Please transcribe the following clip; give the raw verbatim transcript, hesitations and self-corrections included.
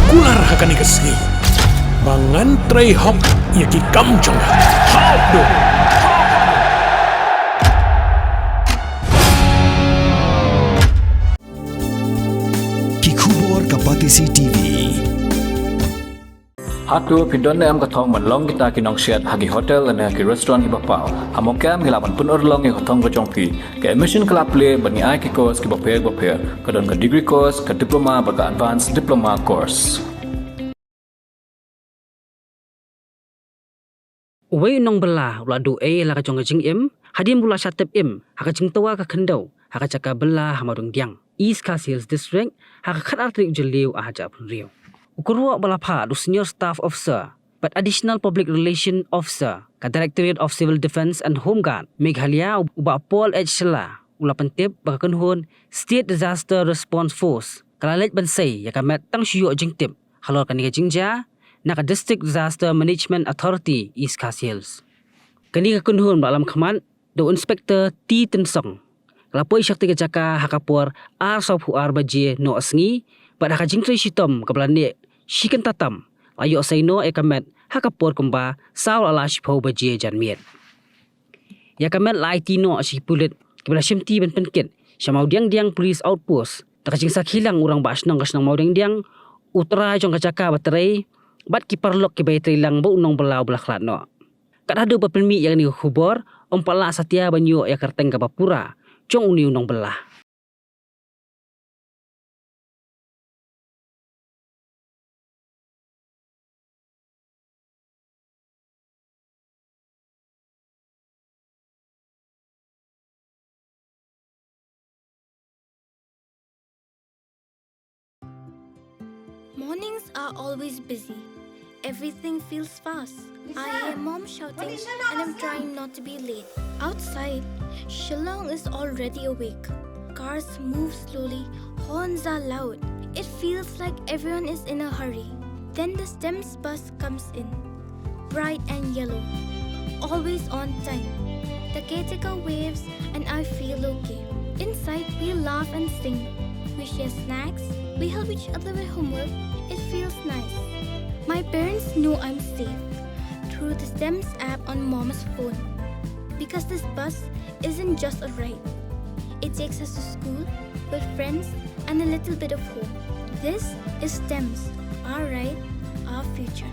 Kular ha kane ka sngi ba ngan trei hok ïa ki kam jong nga. Hok do. Ki khubor ka Batesi T V. Hato phi don ne em ka thong ban long kita ki nongsiat ha ki hotel ne ha ki restaurant kiba paw? Ha Mawkyrwat ngi lah ban pynurlong ïa ka thong ka jong phi. Ka admission ka la plie bad ngi ai ki course kiba pher ba pher. Ka don ka degree course, ka diploma bad ka advanced diploma course. Uwei u nongbylla u la duh ei ïa la ka jong ka jingim hadien ba u la shah tep im ha ka jingtwa ka khyndew ha ka jaka bylla ha Mawdengdiang, East Khasi Hills District, ha ka khatar tarik Jylliew arhajar arphew hynriew. U kyrwoh ba la phah da u Senior Staff Officer bad Additional Public Relation Officer ka Directorate of Civil Defence and Home Guard Meghalaya, u Bah Paul H Shylla, u la pyntip ba ka kynhun State Disaster Response Force ka la leit ban sei ïa ka met tang shu ïoh jingtip halor kane ka jingjia na ka District Disaster Management Authority East Khasi Hills. Kane ka kynhun ba la lam khmat da u Inspector T Tynsong ka la poi sha katei ka jaka ha ka por ar sawphew ar baje noh sngi, bad ha ka jingtrei shitom kaba la neh shi kynta tam la ïoh sei noh ïa ka met ha ka por kumba saw la lah shiphew baje janmiet. Ïa ka met la aiti noh sha ki pulit kiba la shimti ban pynkit sha Mawdengdiang Police Outpost. Da ka jingsakhi lang u rangbah shnong ka shnong Mawdengdiang, u trai jong ka jaka ba trei bad ki paralok kiba ïatrei lang bad u nongbylla uba la khlad noh. Kat haduh ba pynmih ïa kane ka khubor, ym pat lah satia ban ïoh ïa ka kyrteng kaba pura jong une u nongbylla. Mornings are always busy. Everything feels fast. I hear mom shouting and I'm trying not to be late. Outside, Shillong is already awake. Cars move slowly, horns are loud. It feels like everyone is in a hurry. Then the STEMS bus comes in, bright and yellow, always on time. The caretaker waves and I feel okay. Inside, we laugh and sing. We share snacks. We help each other with homework. It feels nice. My parents know I'm safe through the STEMS app on mom's phone. Because this bus isn't just a ride. It takes us to school, with friends, and a little bit of hope. This is STEMS, our ride, our future.